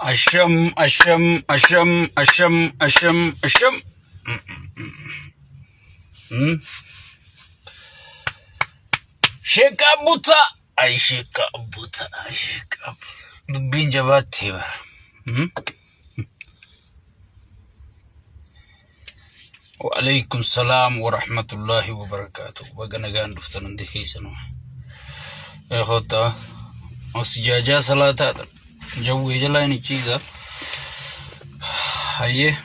Asham, asham, asham, asham, asham, asham. Sheekkaa Butaa. Ay sheekkaa Butaa. Ay sheekkaa Butaa. Dubbiin jabaattee bara. Waalaikum salaam wa rahmatullahi wa barakaatuh. Baga nagaan dhuftan hundi keessanuu. Eekotaa. Os jaajaa salaataa jawwee jalaa hin ichiisa. Hayyee.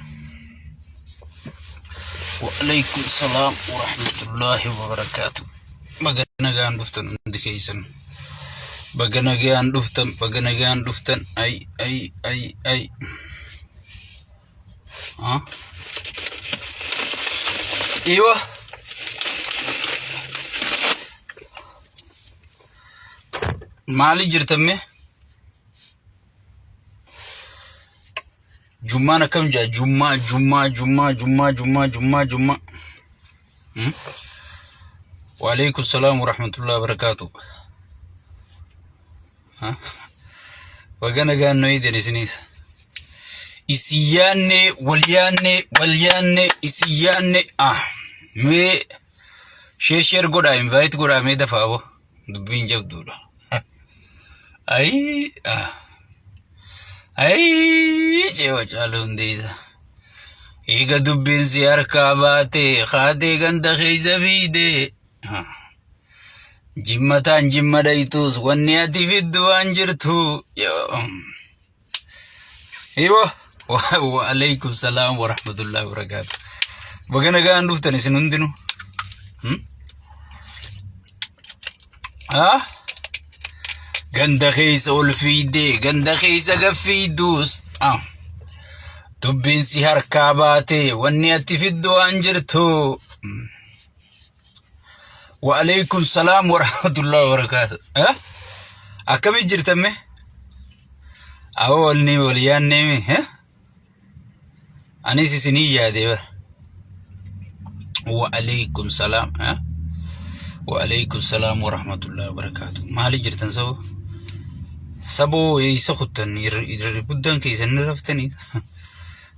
Waalaikum salaam wa rahmatullahi wa barakaatuh. Baga nagaan dhuftan hundi keessan. Baga nagaan dhuftan, baga nagaan dhuftan. Ay, ay, ay, ay. Ah. Iwa. Maali jirtan mee? Jummaan akkam jaa? Jummaa, jummaa, jummaa, jummaa, jummaa, jummaa, jummaa. Waalaikum salaam wa rahmatullahi wa barakaatuh. Baga nagaan nu eegdan isinis. Isin yaanne wal yaanne wal yaanne isin yaanne ah mee share share godhaa invite godhaa mee dafaa aboo dubbiin jabduudha. Ayii ah ayii ceewa caaluu hundeessa. Eega dubbiin si harkaa baate kaatee ganda keessa fiide. Jimmataan jimma dhaytuus wanni ati fiddu waan jirtu. Iwo wa alaikum salaam wa rahmatullahi wa barakaatu. Baga nagaan dhuftan isin hundinuu. Ah? Ganda keessa ol fiidee ganda keessa gad fiidduus. Ah. Dubbiin si harkaa baate wanni ati fiddu waan jirtu. Wa'alaikum salaam wa rahmatullahi wa barakaatu. Eh? Akkami jirtan mee? Awwa walni wal yaannee mee? Eh? Anis isinii yaadee bara. Wa'alaikum salaam. Eh? Wa'alaikum salaam wa rahmatullahi wa barakaatu. Maali jirtan sabo? Saboo eessa kuttan? Irri guddaan keessan ni raftanii?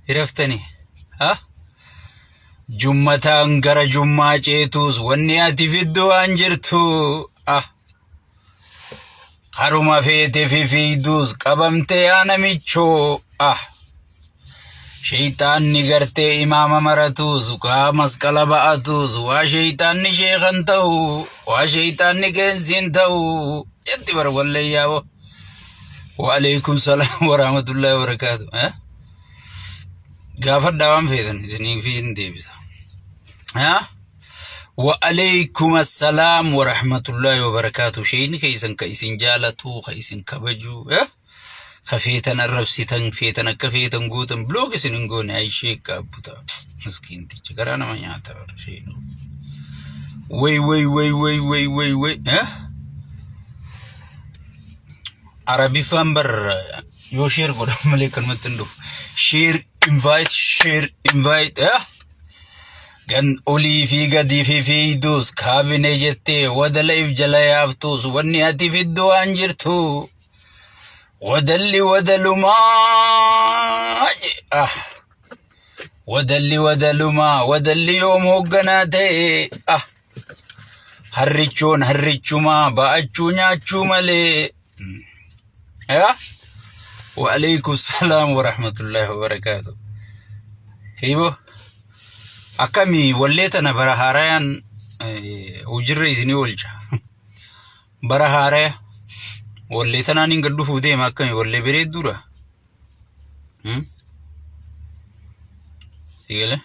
Ni raftanii? Ha? Jummataan gara jummaa ceetus wanni ati fiddu waan jirtu. Ah. Haruma feete fifiidus qabamte yaa namichoo. Ah. Sheyxaanni gartee imaama maratus waa masqala ba'atus waa sheyxaanni sheekan ta'u waa sheyxaanni qeensiin ta'u jetti bar wallee yaabo. Waalaikum salaam warahmatullahi wabarakaatu. Eh? Gaafadhaa waan feetan isiniif hin deebisa. Haa? Wa'aleeykum assalaam wa rahmatullahi wa barakaatu. Sheeyni keessan ka isin jaalatu, ka isin kabaju, eh? Ka feetan arrabsitan, feetan akka feetan gootan, block isin hin goone ay sheekka abbuta. Miskiinticha garaa nama nyaata bara sheeyni. Way way way way way way way eh? Arabiffaan bar yoo share godhan malee kanumatti hin dhufu. Share invite share invite eh? Gan olii fi gadii fi fiigduus kaabinee jettee wadala if jala yaaftuus wanni ati fiddu waan jirtu wadalli wadalumaa je ah wadalli wadalumaa wadalli yoom hoogganaa ta'e ah Harrichoon harrichumaa ba'achuu nyaachuu malee. Yaa waalaikum salaam wa rahmatullahi wa barakaatu. Hibo akkami wallee tana bara haarayaan hojiirra isinii oolcha. Bara haaraya wallee tanaan hin gad dhufuu deema akkami wallee bareedduudha. Sigalee.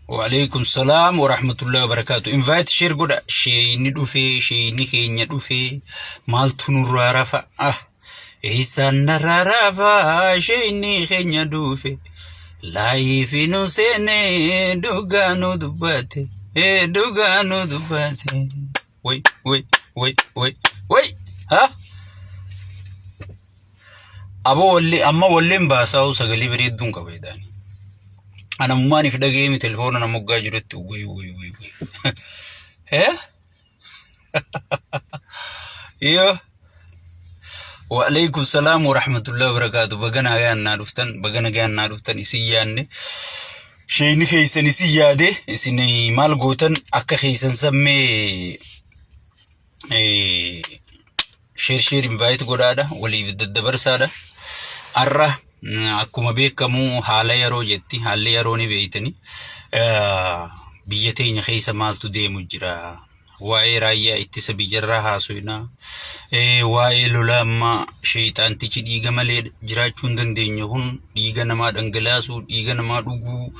Waalaikum salaam wa rahmatullahi wa barakaatu. Invite share godha. Sheeyni dhufee, sheeyni keenya dhufee, maaltu nurraa rafa? Ah, eessaan narraa rafa? Sheeyni keenya dhufe. Laayifi nu seene, dhugaa nu dubbate. Eh, dhugaa nu dubbate. Way, way, way, way, way. Ha? Aboo walli amma walleen baasaa'u sagalee bareedduun qaba jedhaani. Anamummaan if dhaga'eemi telefoona nama moggaa jirutti way way way way. Eh? Yoo. Wa'alaikum salaam wa rahmatullahi wa barakaatu. Baga nagaan naa dhuftan, baga nagaan naa dhuftan isin yaanne. Sheeyni keessan isin yaade, isin maal gootan akka keessan sammee share share invite godhaadha, waliif daddabarsaadha. Har'a akkuma beekamu haala yeroo jetti, haalli yeroo ni beeytani. Biyya teenya keessa maaltu deemu jira? Waa'ee raayyaa ittisa biyyarraa haasofnaa. Waa'ee lola ammaa sheeyxaantichi dhiiga malee jiraachuu hin dandeenye kun dhiiga namaa dhangalaasuu, dhiiga namaa dhuguu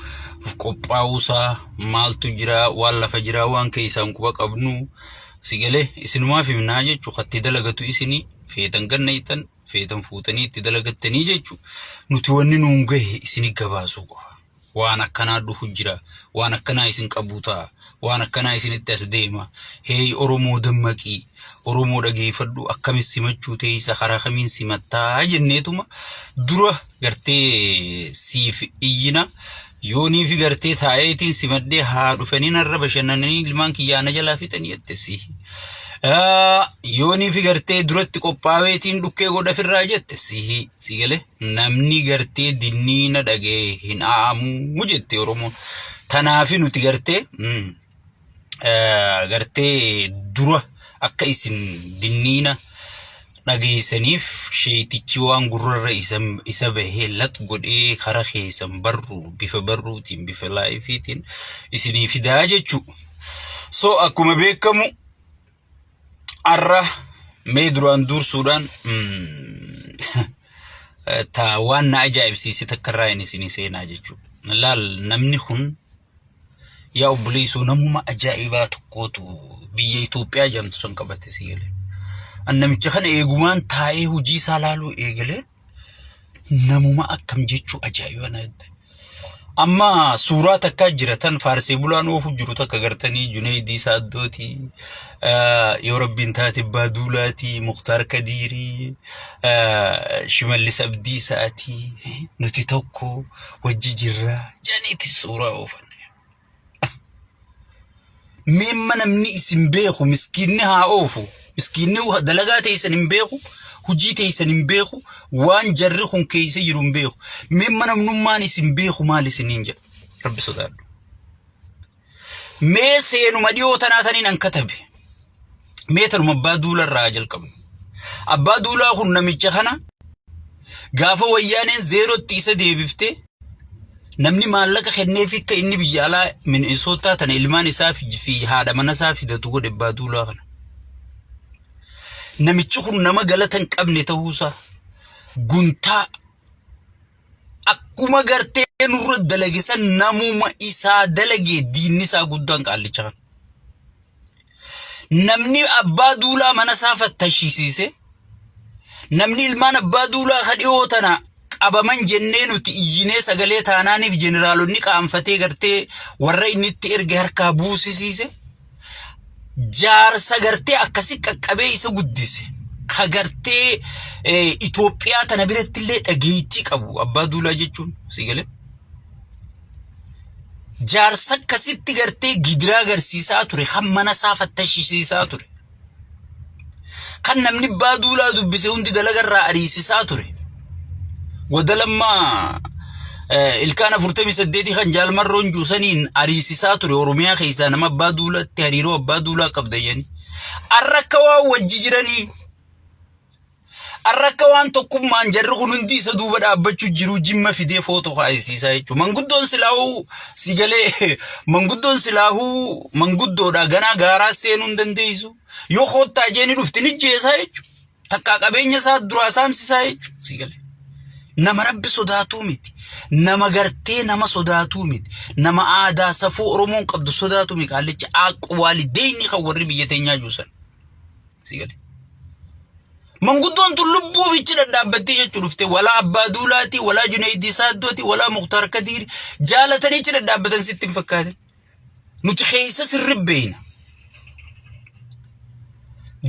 qophaa'uusaa maaltu jira, waan lafa jira, waan keessaan quba qabnu si galee isinumaaf himnaa jechuu katti dalagatu isinii feetan ganna feetan fuutanii itti dalagattanii jechuu nuti wanni nuun gahe isinii gabaasuu qofa. Waan akkanaa dhufu jira, waan akkanaa isin qabu ta'a, waan akkanaa isinitti as deema. Hey Oromoo dammaqii, Oromoo dhageeffadhu, akkamis simachuu teessa, karaa kamiin simattaa jenneetuma dura gartee siif iyyina. Yoonii fi gartee taa'eetiin simadhee haa dhufanii narra bashannananii ilmaan kiyyaa na jalaa fixanii jette si. Yoonii fi gartee duratti qophaa'eetiin dhukkee godhafirraa jette si si galee. Namni gartee dinniina dhaga'e hin a'amu jette Oromoon. Tanaafi nuti gartee gartee dura akka isin dinniina dhageessaniif sheeytichi waan gurrarra isa bahee lat godhee kara keessan barruu bifa barruutiin bifa laayifiitiin isinii fidaa jechuu. So akkuma beekamu har'a mee duraan dursuudhaan ta waan na ajaa'ibsiise takka irraa hin isinii seenaa jechuudha. Laal namni kun yaa obboleessoo namuma ajaa'ibaa tokkootu biyya Itoophiyaa jedhamtu san qabate si galee. An namicha kana eegumaan taa'ee hojii isaa laaluu eegalee namuma akkam jechuu ajaa'iba na jette. Amma suuraa takkaa jira tan faarsee bulaan oofu jiru takka gartanii Junaydii Saaddooti, yoo rabbiin taate Abbaa Duulaati, Muktaar Kadiirii, Shimallis Abdiisaati, nuti tokko wajji jirra jedhaniiti suuraa oofan. Meemma namni isin beeku miskiinni haa oofu. Miskiinni dalagaa teessan hin beeku, hojii teessan hin beeku, waan jarri kun keessa jiru hin beeku. Meemma namnummaan isin beeku maal isiniin jedha. Rabbi sodaadhu. Mee seenuma dhiyoo tanaa taniin an katabe. Mee tanuma abbaa duularraa haa jalqabnu. Abbaa duulaa kun namicha kana gaafa wayyaaneen zeerootti isa deebiftee namni maallaqa kenneef akka inni biyya alaa Minisootaa tana ilmaan isaa fi haadha mana isaa fidatu godhe abbaa duulaa kana. Namichi kun nama galata hin qabne ta'uusaa guntaa akkuma gartee nurra dalage san namuma isaa dalage diinni isaa guddaan qaallicha kana. Namni abbaa duulaa mana isaa fattashisiise namni ilmaan abbaa duulaa ka dhiyoo tana qabaman jennee nuti iyyinee sagalee taanaaniif jeneraalonni qaanfatee gartee warra inni itti erge harkaa buusisiise jaarsa gartee akkasi qaqqabee isa guddise ka gartee Itoophiyaa tana biratti illee dhageettii qabu abbaa duulaa jechuun si galee. Jaarsa akkasitti gartee gidiraa agarsiisaa ture kan mana isaa fattashisiisaa ture. Kan namni abbaa duulaa dubbise hundi dalagarraa ariisisaa ture. Wadalammaa ilkaan 48 kan jaalmarroon juusaniin ariisisaa ture Oromiyaa keessaa nama abbaa duulaatti hariiroo abbaa duulaa qabda jedhanii. Arra akka waan wajji jiranii Arra akka waan tokkummaan jarri kun hundi isa duuba dhaabbachuu jiru jimma fidee footoo kaayisiisaa jechuudha. Manguddoon silaahuu si galee manguddoon silaahuu manguddoodha ganaa gaaraa seenuu hin dandeessu. Yoo koottaa jeeni dhufti ni jeesaa jechuudha. Takkaa qabeenya isaa duraa saamsisaa jechuudha si galee. Nama rabbi sodaatuu miti. Nama gartee nama sodaatuu miti. Nama aadaa safuu Oromoon qabdu sodaatu miti. Qaallicha aaqu waalideenyi kan warri biyya teenyaa juusan. Si galee. Manguddoon tun lubbuu fichi dhadhaabbattee jechuu dhufte walaa Abbaa Duulaati, walaa Junaydii Saaddooti, walaa Muktaar Kadiir jaalatanii achi dhadhaabbatan sitti hin fakkaatin. Nuti keessa sirri beeyna.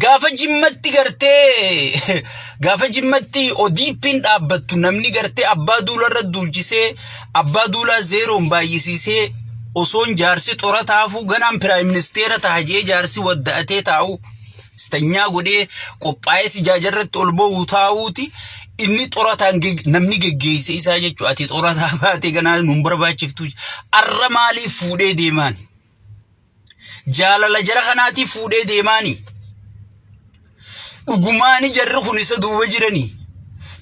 Gaafa jimmatti gartee gaafa jimmatti ODP'n dhaabbattu namni gartee Abbaa Duularra duulchisee Abbaa Duulaa zeeroon baay'isiisee osoon jaarsi xorataafuu ganaan piraayim ministeera ta'a jee jaarsi wadda'atee taa'u. Istanyaa godhee qophaa'ee si jaajarratti ol ba'u taa'uuti inni xorataan namni geggeesse isaa jechuudha. Ati xorataa baatee ganaa nun barbaachiftu. Arra maaliif fuudhee deemaani? Jaalala jara kanaatiif fuudhee deemaani? Dhugumaani jarri kun isa duuba jiranii?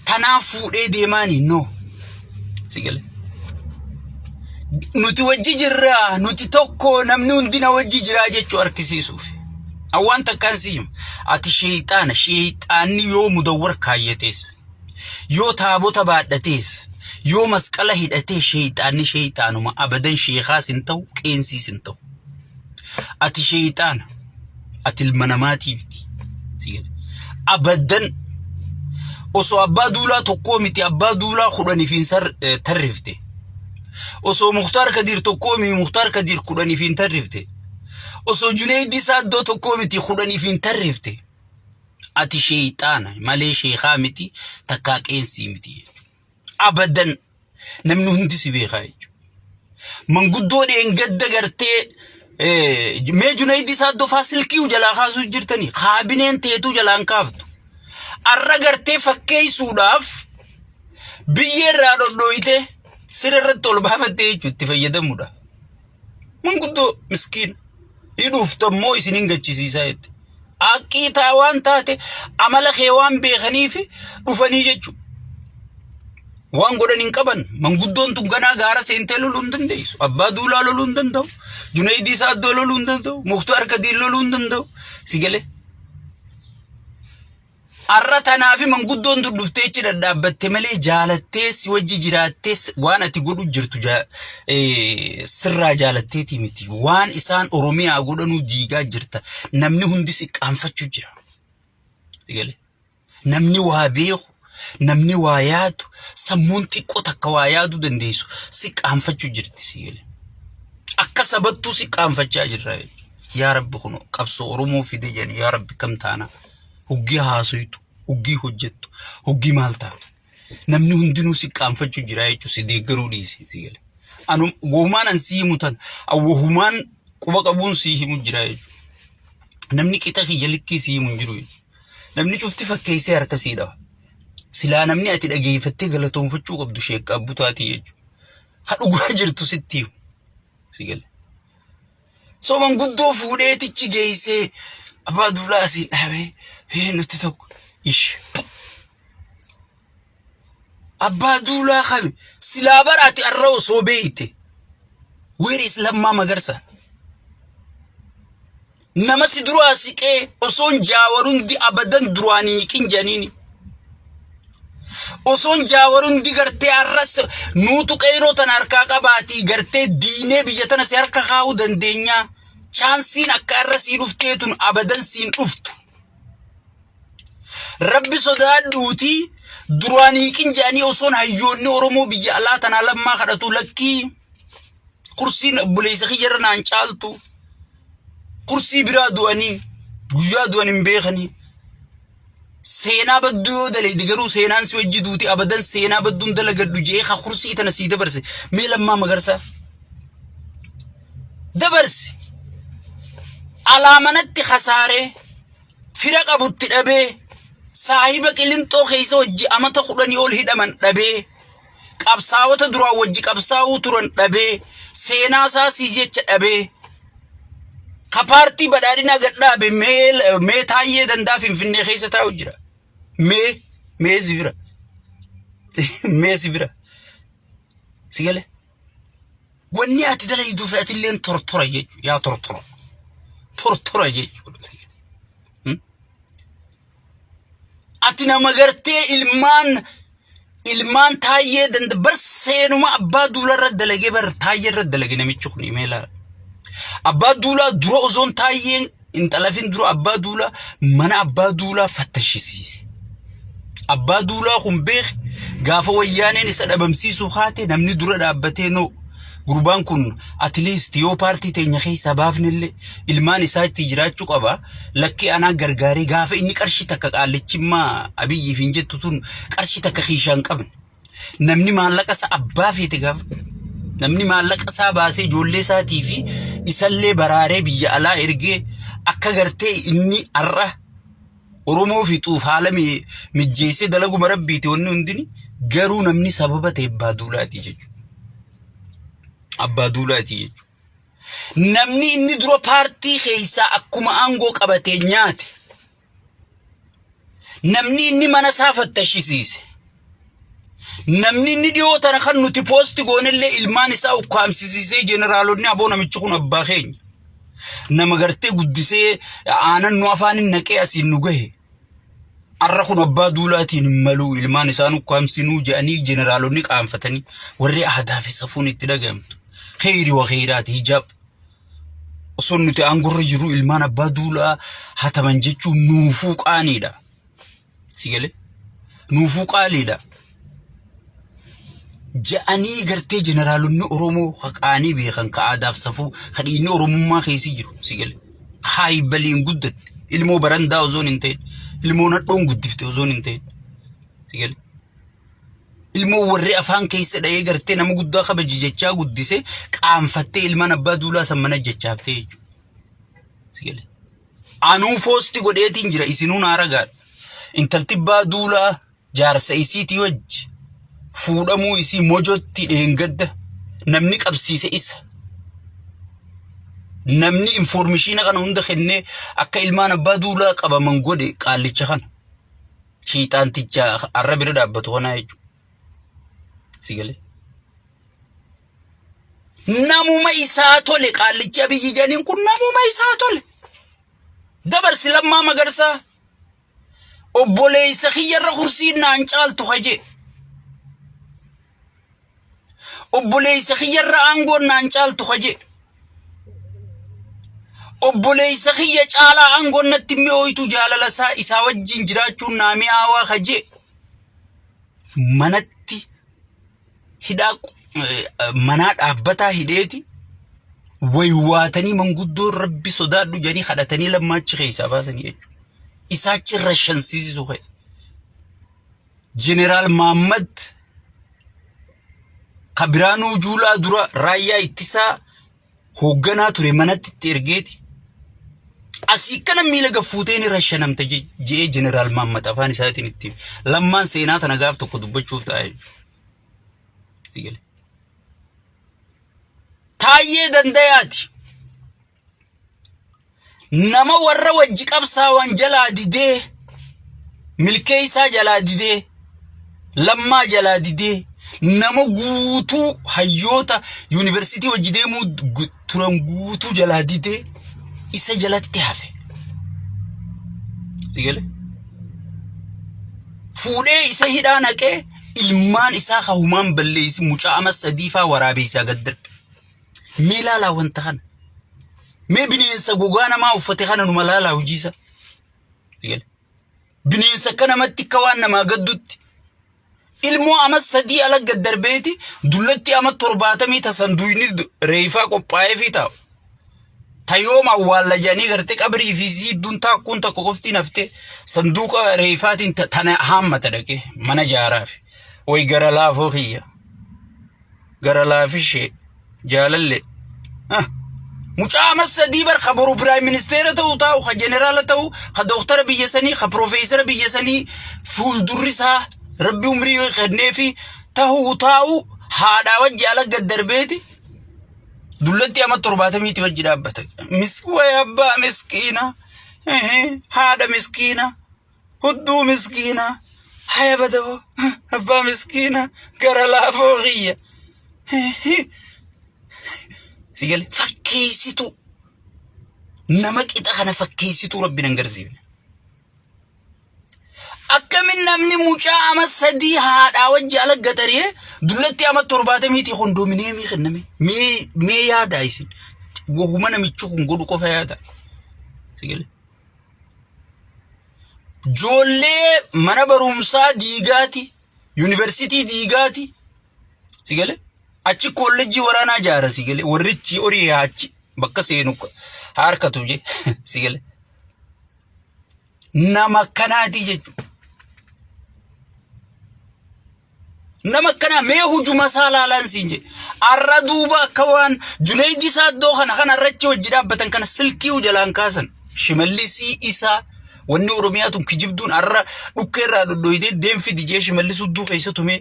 Tanaaf fuudhee deemaani? No. Si galee? Nuti wajji jirraa, nuti tokko, namni hundi na wajji jiraa jechuu argisiisuuf. Awwaan takkaan si hima. Ati sheeyxaana, sheeyxaanni yoo mudawwar kaayyatees, yoo taabota baadhatees, yoo masqala hidhatee sheeyxaanni sheeyxaanuma abadan sheekaas hin ta'u, qeensiis hin ta'u. Ati sheeyxaana, ati ilma namaatii miti. Si gale. Abadan osoo abbaa duulaa tokkoo miti abbaa duulaa kudhaniif hin tarrifte. Osoo Muktaar Kadiir tokkoo miti Muktaar Kadiir kudhaniif hin tarrifte. Osoo Juneeydii Saaddoo tokkoo miti kudhaniif hin tarrifte. Ati sheeyxaana malee sheekaa miti takkaa qeensii miti. Abadan namni hundi si beekaa jechuudha. Manguddoo dheengadda gartee mee Junaydii Saaddoo faa silkii jalaa kaasuu jirtanii kaabineen teetuu jalaan kaaftu. Arra gartee fakkeessuudhaaf biyyee irraa dhodhooyte siree irratti ol baafattee jechuudha itti fayyadamuudha. Manguddoo miskiina. Hidhuuftu ammoo isin hin gachisiisaa jette. Haqqii taa waan taate amala kee waan beekaniif dhufanii jechuudha. Waan godhan hin qaban. Manguddoon tun ganaa gaara seentee loluu hin dandeessu. Abbaa duulaa loluu hin danda'u. Junaydii Saaddoo loluu hin danda'u. Muktaar Kadiir loluu hin danda'u. Si galee. Arra tanaafi manguddoon tun dhuftee achi dhadhaabbatte malee jaalattee si wajji jiraattee waan ati godhu jirtu sirraa jaalatteetii miti. Waan isaan Oromiyaa godhanuu diigaa jirta. Namni hundi si qaanfachuu jira. Si galee. Namni waa beeku, namni waa yaadu, sammuun xiqqoo takka waa yaaduu dandeessu si qaanfachuu jirti si galee. Akka sabattuu si qaanfachaa jirra. Yaa Rabbi kun qabsoo Oromoo fide jedhani yaa Rabbi kam taana. Hoggii haasoytu, hoggii hojjettu, hoggii maal taatu. Namni hundinuu si qaanfachuu jira jechuun si deeggaruu dhiisi si galee. Anu wohumaan an sii himu tana, an wohumaan quba qabuun sii himu jira jechuudha. Namni qixa kiyya likkii sii himu hin jiru jechuudha. Namni cufti fakkeessee harka sii dhawa. Silaa namni ati dhageeffattee galatoonfachuu qabdu sheekka abbutaatii jechuudha. Ka dhugaa jirtu sitti himu. Si gale. So manguddoo fuudheetichi geessee abbaa duulaa asiin dhaabee hee nuti tokko ish. Abbaa duulaa kami silaa bara ati arra osoo beeyte. Where is Lammaa Magarsaa? Nama si duraa siqee osoon jaawar hundi abadan duraan hiiqin janiini. Osoon jaawar hundi gartee arras nuutu qeyroo tana harkaa qabaatii gartee diinee biyya tana si harka kaa'uu dandeenyaa. Chaansiin akka arra sii dhuftee tun abadan siin dhuftu. Rabbi sodaadhuutii duraan hiiqin jedhanii osoon hayyoonni Oromoo biyya alaa tanaa lammaa kadhatu lakkii kursiin obboleessa kiyyarra naan caaltu kursii biraa du'anii guyyaa du'an hin beekanii seenaa badduu yoo dalayde garuu seenaan si wajji duuti abadan seenaa badduun dalagadhu je'ee ka kursii tana sii dabarse mee lammaa magarsaa dabarse alaa manatti kasaaree fira qabutti dhabee saahiba qilinxoo keessa wajji amata kudhanii ol hidhaman dhabee qabsaawota duraan wajji qabsaa'uu turan dhabee seenaa isaa sii jecha dhabee ka paartii badhaadhinaa gad dhaabe mee mee taayyee dandaa finfinnee keessa taa'u jira mee mee si bira mee si bira si gale wanni ati dalayduuf atilleen tortora jechuudha yaa tortora tortora jechuudha si gale. Ati nama gartee ilmaan ilmaan taayyee danda bar seenuma abbaa duulaa irra dalagee bar taayyee irra dalage namichi kun imeelaa. Abbaa duulaa dura osoon taayyeen hin xalafin dura abbaa duulaa mana abbaa duulaa fattashisiise. Abbaa duulaa kun beek gaafa wayyaaneen isa dhabamsiisuu kaate namni dura dhaabbatee noo gurbaan kun at least yoo paartii teenya keessaa baafnellee ilmaan isaa itti jiraachuu qaba lakkii anaa gargaaree gaafa inni qarshii takka qaallichimmaa abiyyiif hin jettu tun qarshii takka kiishaa hin qabne namni maallaqa isaa abbaa feete gaafa namni maallaqa isaa baasee ijoollee isaatii fi isallee baraaree biyya alaa ergee akka gartee inni har'a Oromoo fixuuf haala mijjeessee dalaguma rabbiiti wanni hundini garuu namni sababa ta'e abbaa duulaati jechuudha. Abbaa duulaati jechuudha. Namni inni dura paartii keessaa akkuma aangoo qabatee nyaate. Namni inni mana isaa fattashisiise. Namni inni dhiyoo tana kan nuti poosti goonellee ilmaan isaa ukkaamsisiisee jeneraalonni aboo namichi kun abbaa keenya. Nama gartee guddisee aanan nu afaan naqee asiin nu gahe. Arra kun abbaa duulaatiin hin maluu ilmaan isaan ukkaamsinuu jedhanii jeneraalonni qaanfatanii warri aadaa fi safuun itti dhaga'amtu. Kheyri wa kheyraati hijaab. Osoo nuti aangorra jirru ilmaan abbaa duulaa hataman jechuun nuufuu qaaniidha. Si galee? Nuufuu qaaliidha. Ja'anii gartee jeneraalonni Oromoo ka qaanii beekan ka aadaaf safuu ka dhiigni Oromummaa keessi jiru si galee. Haayibaliin guddatte ilmoo barandaa osoon hin ta'in ilmoo nadhoon guddifte osoon hin ta'in si galee. Ilmoo warri afaan keessa dha'ee gartee nama guddaa kabaji jechaa guddise qaanfattee ilmaan abbaa duulaa san mana jechaaftee jechuudha. Si galee. Anuu poosti godheetiin jira isinuu naa ragaadha. Intalti abbaa duulaa jaarsa isiitii wajji fuudhamuu isii mojotti dheengadda namni qabsiise isa. Namni informishiina kana hunda kennee akka ilmaan abbaa duulaa qabaman godhe qaallicha kana. Shiixaanticha arra bira dhaabbatu kanaa jechuudha. Si galee. Namuma isaa tole qaallichi Abiyyi jedhaniin kun namuma isaa tole. Dabarsi Lammaa Magarsaa obboleessa kiyyarra kursiin naan caaltu hajee. Obboleessa kiyyarra aangoon naan caaltu hajee. Obboleessa kiyya caalaa aangoon natti mi'ooytu jaalala isaa isaa wajjin jiraachuun naa mi'aawaa hajee. Manatti hidhaa manaa dhaabbataa hidheeti waywaatanii manguddoon rabbi sodaadhu jedhanii kadhatanii lammaachi keessaa baasanii jechuudha. Isaachi irra shansiisisu ka'e. Jeneraal Maammad ka Biraanuu Juulaa dura raayyaa ittisaa hoogganaa ture manatti itti ergeeti. Asii kana miila gaffuutee ni rashanamte je'ee Jeneraal Maammad afaan isaatiin itti lammaan seenaa tana gaaf tokko dubbachuuf ta'a jechuudha. Taayyee Dandayaati. Nama warra wajji qabsaawan jalaa didee milkeessaa jalaa didee lammaa jalaa didee nama guutuu hayyoota yuunivarsiitii wajji deemuu turan guutuu jalaa didee isa jalatti hafe. Si galee? Fuudhee isa hidhaa naqee ilmaan isaa kahumaan balleessi mucaa ama sadiifaa waraabeessaa gad darbe. Mee laalaa wanta kana. Mee bineensa gogaa namaa uffate kana numa laalaa hojii isaa. Bineensa akka namatti akka waan namaa gaddutti. Ilmoo ama sadii ala gad darbeeti dullatti ama 70 ta sanduuqni reefaa qophaa'eefii taa'u. Ta yoom awwaalla jedhanii gartee qabrii fi siidduun taakkuun tokko qofti naftee sanduuqa reefaatiin tana haammata dhaqee mana jaaraafi. Way gara laafoo kiyya. Gara laafishee jaalalle. Mucaa ama sadii bar ka boru piraayim ministeera ta'u taa'u ka jeneraala ta'u ka dooktara biyya sanii ka piroofeesara biyya sanii fuuldurri isaa rabbi umrii kenneefi ta'uu taa'u haadhaa wajji ala gad darbeeti dullatti ama 70ti wajji dhaabbata. Way abbaa miskiina haadha miskiina hudduu miskiina haya badaboo abbaa miskiina gara laafoo kiyya. Si gale fakkeessituu nama qixa kana fakkeessituu rabbi nan garsiifne. Akkamin namni mucaa ama sadii haadhaa wajji ala gaxaree dullatti ama 70ti kondoominiyeemii kenname. Mee yaadaa isin wahuma namichi kun godhu qofa yaada. Si gale. Ijoollee mana barumsaa diigaati, yuunivarsiitii diigaati. Si gale? Achi kollejjii waraanaa jaara si gale. Warrichi horii achi bakka seenu harkatu je si gale. Nama akkanaati jechuudha. Nama akkanaa mee hujuma isaa laalaan siin jedhe. Arra duuba akka waan Junaydii Saaddoo kana kana irratti hojii dhaabbatan kana silkii jalaan kaasan. Shimallisii isaa Wanni Oromiyaa tun kijibduun har'a dhukkee irraa dhodhooyitee deemfi dijee Shimallis hudduu keessa tumee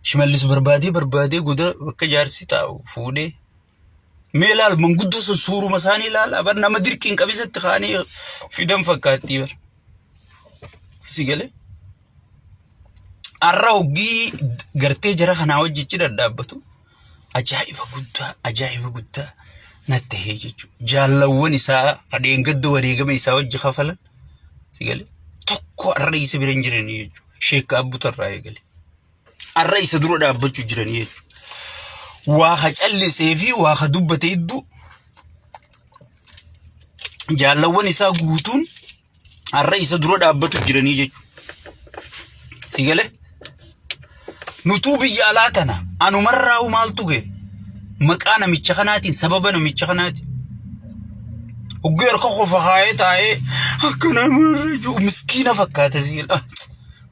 Shimallis barbaadee barbaadee goda bakka jaarsi taa'u fuudhee mee ilaal manguddoo sun suuruma isaanii ilaala bar nama dirqiin qabisatti kaanii fidan fakkaattii bar. Si galee? Har'a hoggii gartee jara kanaa wajjichi dhadhaabbatu ajaa'iba guddaa ajaa'iba guddaa natti tahee jechuudha. Jaallawwan isaa kadheengadda wareegama isaa wajji kafalan si galee tokko har'a isa bira hin jiranii jechuudha. Sheekka Abbutarraa eegale. Har'a isa dura dhaabbachuu jiranii jechuudha. Waa ka callisee fi waa ka dubbate hedduu jaallawwan isaa guutuun har'a isa dura dhaabbatu jiranii jechuudha. Si galee? Nutuu biyya alaa tana anumarraa maaltu ga'e? Maqaa namicha kanaatiin sababa namicha kanaatiin. Hoggee harka qofa kaa'ee taa'ee akka namarra jiru miskiina fakkaata si galee.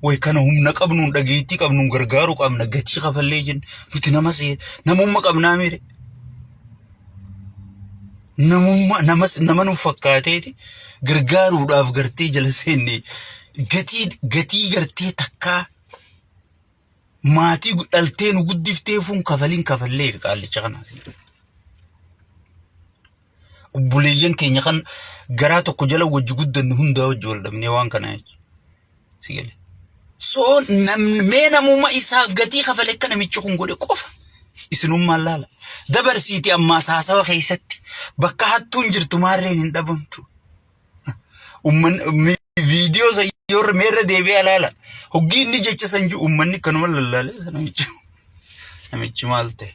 Way kana humna qabnuun dhageettii qabnuun gargaaruu qabna gatii kafallee jenna nuti nama see namumma qabnaa mire. Namummaa namas nama nuuf fakkaateeti gargaaruudhaaf gartee jala seenne gatii gatii gartee takkaa maatii dhaltee nu guddiftee fuun kafaliin kafallee fi qaallicha kanaas. Obboleeyyan keenya kan garaa tokko jala wajji guddanne hundaa wajji wal dhabnee waan kanaa jechuudha. Si galee. So mee namummaa isaaf gatii kafale akka namichi kun godhe qofa isinummaan laala. Dabarsiiti ammaa haasawa keessatti bakka hattuun jirtu maarreen hin dhabamtu. Umman viidiyoo san yoo meerra deebi'ee laala. Hoggii inni jecha san jiru ummanni kanuma lallaale namichi namichi maal ta'e.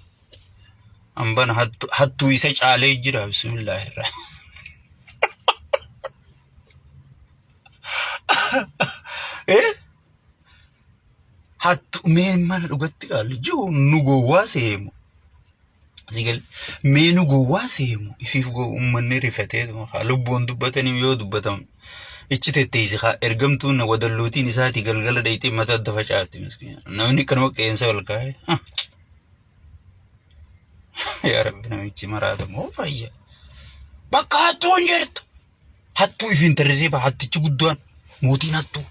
Ambana hattuu isa caalee jira bismillahirraa. Eh? Hattu mee mana dhugatti qaalli jiru nu gowwaa seemu. Sigal mee nu gowwaa seemu ifiif uummanni rifatee haa lubbuun dubbatanii yoo dubbatamu. Ichi tetteessi haa ergamtuun wadallootiin isaatii galgala dhayxee mata adda facaafti miskiina. Namni kanuma qeensa ol kaa'e. Yaa Rabbi namichi maraata moo fayya. Bakka hattuun jirtu. Hattuu ifiin tarrisee ba'a hattichi guddaan mootiin hattuu.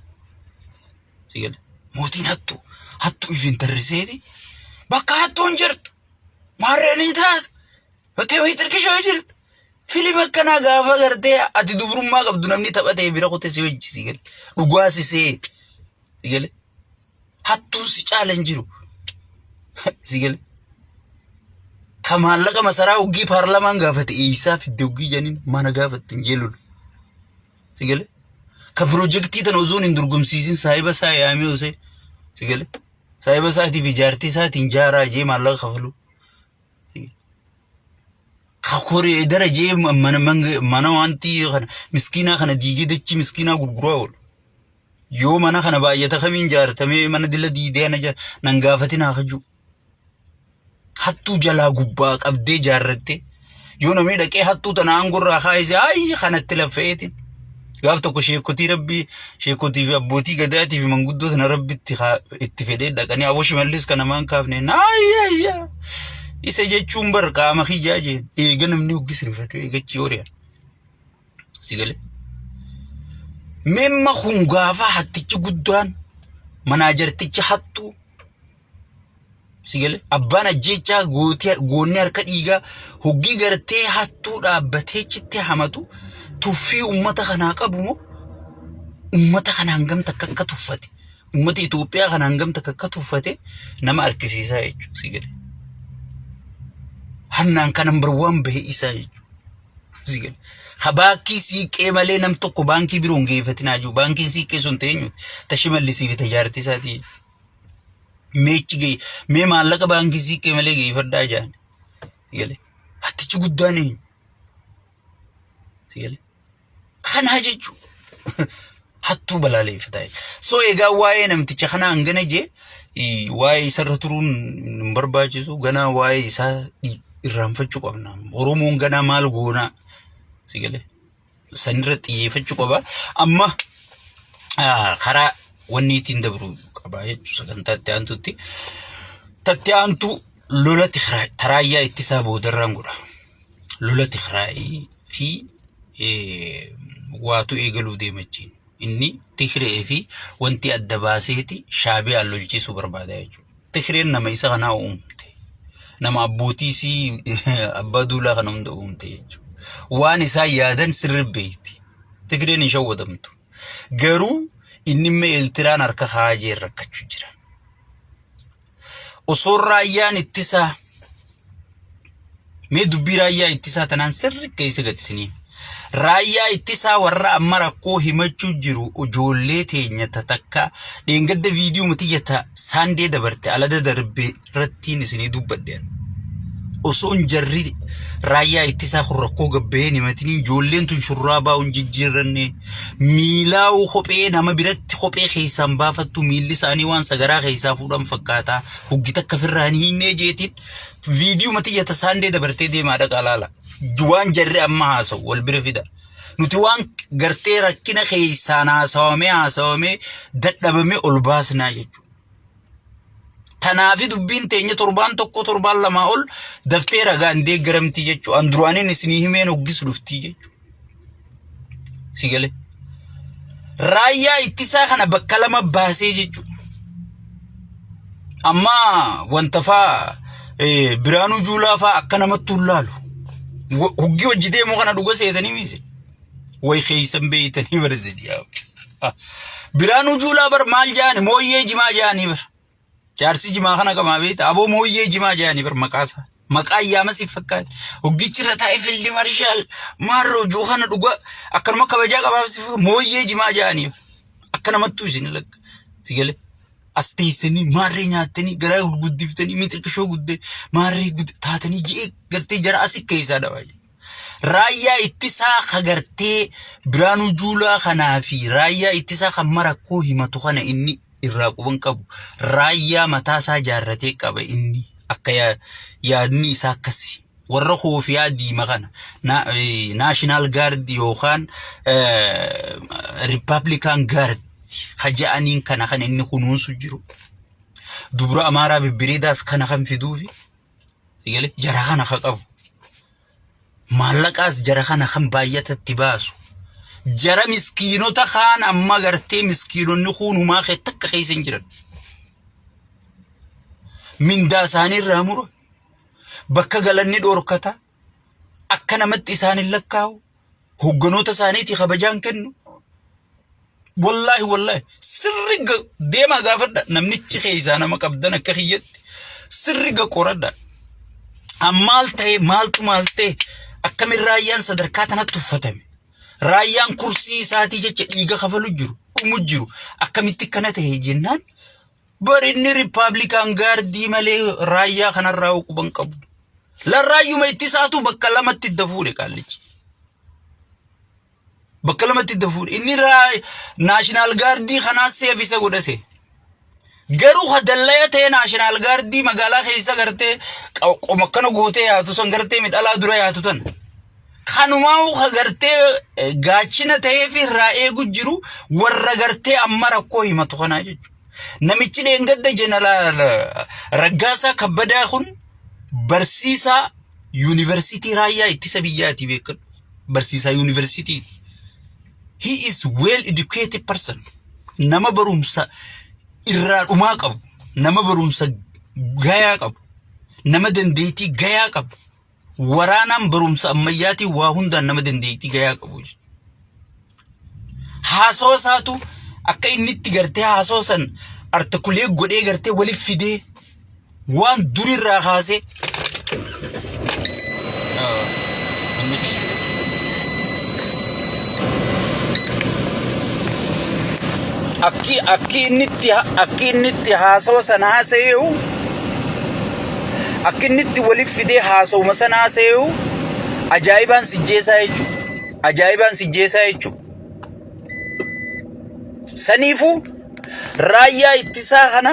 Si gale mootiin hattuu hattuu ifiin tarriseeti bakka hattuun jirtu maarreen hin taatu bakka wayii tirkishoo jirtu. Filima akkanaa gaafa gartee ati dubrummaa qabdu namni taphatee bira kute si wajji si gale dhugaa si see si gale hattuun si caala hin jiru si gale. Ka maallaqa masaraa hoggii paarlaamaan gaafate eeysaa fidde hoggii jedhaniin mana gaafatte hin jeelulu. Si gale? Ka pirojektii tana osoo hin dorgomsiisin saahiba isaa yaamee osee si gale? Saahiba isaatii fi jaartii isaatiin jaaraa jee maallaqa kafalu. Ka koree dara jee mana mana wanti kana miskiinaa kana diigee dachii miskiinaa gurguraa oolu. Yoo mana kana baay'ata kamiin jaartamee mana dila diidee ana nan gaafatin haa kajuu. Hattuu jalaa gubbaa qabdee jaarrattee yoo namni dhaqee hattuu tana aangorraa kaayise ayyi kanatti laffa'eetiin. Gaaf tokko sheekotii rabbii sheekotii fi abbootii gadaatii fi manguddoo tana rabbi itti fedhee dhaqanii aboo Shimallis kana maan kaafne ayya isa jechuun bar qaama kiyyaa jeen eega namni hoggis rifatu eegachi horiya. Si galee. Memma kun gaafa hattichi guddaan manaajartichi hattuu si galee abbaan ajjeechaa goonni harka dhiigaa hoggii gartee hattuu dhaabbatee chitti hamatu tuffii ummata kanaa qabu moo ummata kana hangam takka akka tuffate ummata Itoophiyaa kana hangam takka akka tuffate nama argisiisaa jechuudha si galee. Hannaan kan number one bahe isaa jechuudha. Si galee. Ha baankii siiqqee malee nam tokko baankii biroo hin geeffatinaa jiru. Baankiin siiqqee sun ta'eenyu ta Shimallisii fi tajaartii isaatii. Meechi ga'e mee maallaqa baankii siiqqee malee geeffadhaa jaan. Si galee. Hattichi guddaan eenyu? Si galee. Kanaa jechuudha. Hattuu balaaleeffataa. So egaa waa'ee namticha kanaa hangana jee waa'ee isarra turuun hin barbaachisu. Ganaa waa'ee isaa irraanfachuu qabna. Oromoon ganaa maal goonaa? Si galee? Sanirra xiyyeeffachuu qaba. Amma karaa wanni ittiin dabru qaba jechuudha sagantaa itti aantutti. Tatti aantu lola taraayyaa ittisaa boodarraan godha. Lola Tigraayii fi Waatu eegaluu deema jechiin. Inni Tigree fi wanti adda baaseeti Shaabiyaan lolchiisuu barbaada jechuudha. Tigreen nama isa kanaa uumte. Nama abbootii isii abbaa duulaa kana hunda uumte jechuudha. Waan isaan yaadan sirri beekti. Tigreen hin shawwadamtu. Garuu inni immoo Eeltiraan harka kaajee rakkachuu jira. Osoo raayyaan ittisaa mee dubbii raayyaa ittisaa tanaan sirri keessa gatisinii. Raayyaa ittisaa warra amma rakkoo himachuu jiru ijoollee teenya tatakka dheengadda viidiyoo matiyya ta saandee dabarte alada darbe irrattiin isinii dubbadhe. Osoon jarri raayyaa ittisaa kun rakkoo gabbaheen himatiniin ijoolleen tun shurraabaa hin jijjiirranne miilaa'uu kophee nama biratti kophee keessaan baafattu miilli isaanii waan sagaraa keessaa fuudhan fakkaataa huggi takka firraa hin hinnee jeetiin viidiyoo matiyya ta saandee dabartee deemaa dhaqaa laala. Waan jarri amma haasa'u wal bira fida. Nuti waan gartee rakkina keessaan haasawamee haasawamee dadhabamee ol baasnaa jechuudha. Tanaafi dubbiin teenya torbaan tokko torbaan lamaa ol daftee ragaan deeggaramtii jechuudha. An duraaniin isinii himeen hoggis dhuftii jechuudha. Si galee. Raayyaa ittisaa kana bakka lama baasee jechuudha. Amma wanta faa Biraanuu Juulaa faa akka namatti hin laalu. Hoggii hojii deemuu kana dhuga seetanii miise. Way keeysan beeytanii bara isin yaa. Biraanuu Juulaa bar maal jaani mooyyee jimaa jaanii bar. Jaarsi jimaa kana qamaa beeyta aboo mooyyee jimaa jaanii bar maqaasaa. Maqaa yaama siif fakkaate. Hoggichi irra taa'ee fildi marshaal maarroo juu kana dhuga akkanuma kabajaa qabaaf siif mooyyee jimaa jaanii. Akka namattuu isin lakka. Si galee. As teessanii maarree nyaattanii garaa gurguddiftanii mixiqishoo guddee maarree taatanii ji'ee gartee jara asi keessaa dhabaa. Raayyaa ittisaa ka gartee Biraanuu Juulaa kanaa fi raayyaa ittisaa kan marakkoo himatu kana inni irraa quban qabu. Raayyaa mataa isaa jaarratee qaba inni akka yaadni isaa akkasi. Warra koofiyaa diima kana naashinaal gaardi yookaan riippaabilikaan gaardi ka ja'aniin kana kan inni kunuunsu jiru. Dubra Amaaraa bibbireedaas kana kan fiduufi. Sigale jara kana ka qabu. Maallaqaas jara kana kan baay'atatti baasu. Jara miskiinota kaan amma gartee miskiinonni kunumaa kee takka keessa hin jiran. Mindaa isaanii irraa mura. Bakka galanni dhorkata. Akka namatti isaan hin lakkaa'u. Hogganoota isaaniitii kabajaan kennu. Wallaahi wallaahi sirri deemaa gaafadha namnichi keessaa nama qabdan akka kiyyatti sirri ga qoradha. Ammaal ta'e maaltu maal ta'e akkamin raayyaan sadarkaa tanatti uffatame. Raayyaan kursii isaatii jecha dhiiga kafalu jiru dhumu jiru akkamitti akkana ta'e jennaan bar inni riippaabilikaan gaardii malee raayyaa kanarraa quban qabu. Larraayyuma ittisaatu bakka lamatti idda fuudhe qaallichi. Bakka lamatti idda fuudhe. Inni naashinaal gaardii kanaas seef isa godhase. Garuu ka dallaya ta'e naashinaal gaardii magaalaa keessa gartee qoma akkana gootee yaatu san gartee midhalaa dura yaatu tan. Kanumaa ka gartee gaachina ta'ee fi irraa eegu jiru warra gartee amma rakkoo himatu kanaa jechuudha. Namichi dheengadda jeneraal Raggaasaa Kabbadaa kun barsiisaa yuunivarsiitii raayyaa ittisa biyyaati beekadhu. Barsiisaa yuunivarsiitiiti. He is well educated person. Nama barumsa irraa dhumaa qabu. Nama barumsa gayaa qabu. Nama dandeettii gayaa qabu. Waraanaan barumsa ammayyaatiin waa hundaan nama dandeettii gayaa qabu. Haasawa isaatu akka inni itti gartee haasawa san artikulee godhee gartee waliif fidee waan durirraa kaasee namni kiyya. Akki inni itti haasawa sana haasa'eehu akki inni itti waliif fidee haasawuma sana haasa'eehu ajaa'ibaan sijjeesaa jechuudha. Ajaa'ibaan sijjeesaa jechuudha. Saniifuu raayyaa ittisaa kana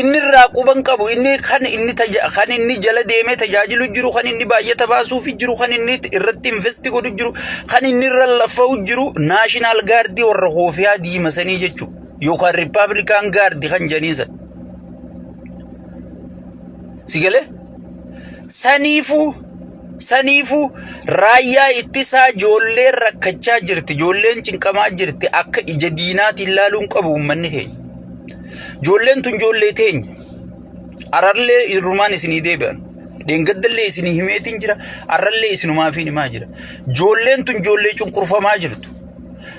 inni irraa quban qabu inni kan inni kan inni jala deemee tajaajilu jiru kan inni baay'ata baasuufi jiru kan inni irratti investi godhu jiru kan inni irra lafa'u jiru naashinaal gaardii warra hoofiyaa diimasanii jechuudha yookaan riippaabilikaan gaardii kan jedhanii san. Si galee? Saniifuu Saniifuu raayyaa ittisaa ijoolleen rakkachaa jirti, ijoolleen cinqamaa jirti akka ija diinaatiin laaluun qabu uummanni keenya. Ijoolleen tun ijoollee teenya. Ararlee irrumaan isinii deebi'an. Dheengaddallee isinii himeetiin jira. Arrallee isinumaafiin himaa jira. Ijoolleen tun ijoollee cunqurfamaa jirtu.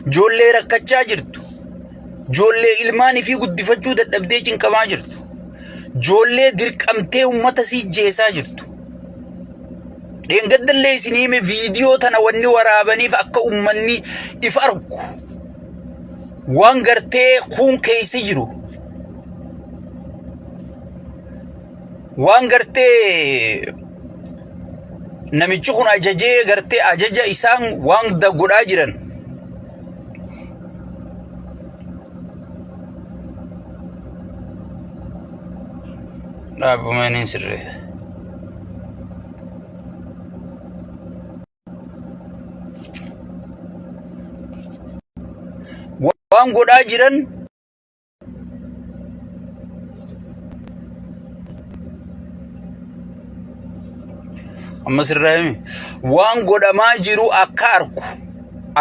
Ijoollee rakkachaa jirtu. Ijoollee ilmaanii fi guddifachuu dadhabdee cinqamaa jirtu. Ijoollee dirqamtee uummata sii jeesaa jirtu. Dheengaddallee isinii hime viidiyoo tana wanni waraabaniif akka uummanni if argu. Waan gartee kuun keessa jiru. Waan gartee namichi kun ajajee gartee ajaja isaan waan godhaa jiran. Dhaabbuma inni hin sirreessa. Waan godhaa jiran amma sirraa himi waan godhamaa jiru akka arku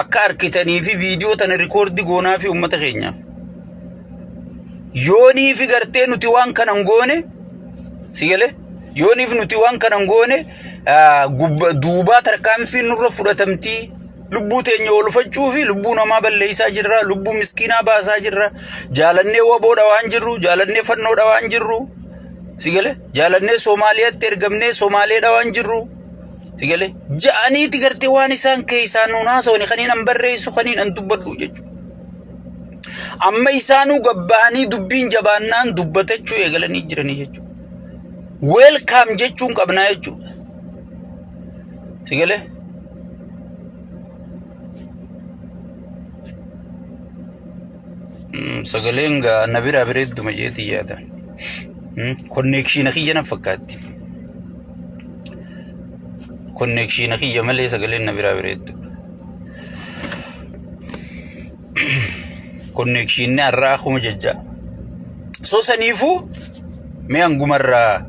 akka arkitanii fi viidiyoo tana rikoordi goonaa fi uummata keenyaaf. Yoonii fi gartee nuti waan kana hin goone si galee yooniif nuti waan kana hin goone duubaa tarkaanfiin nurra fudhatamtii lubbuu teenya oolfachuu fi lubbuu namaa balleessaa jirra lubbuu miskiinaa baasaa jirra jaalannee waboodha waan jirru jaalannee fannoodha waan jirru si galee jaalannee Soomaaliyaatti ergamnee Soomaaleedha waan jirru si galee ja'aniiti gartee waan isaan keessaa nuun haasawani kaniin an barreessu kaniin an dubbadhu jechuudha. Amma isaanuu gabbahanii dubbiin jabaannaan dubbatachuu eegalanii jiranii jechuudha. Welcome jechuun qabnaa jechuudha. Si galee? Sagaleen gaa na biraa bareedduma jeetii yaadaan. Konneekshiina kiyya na fakkaatti. Konneekshiina kiyya malee sagaleen na biraa bareeddu. Konneekshiinni har'aa akkuma jajjaa. So saniifuu mee hangumarraa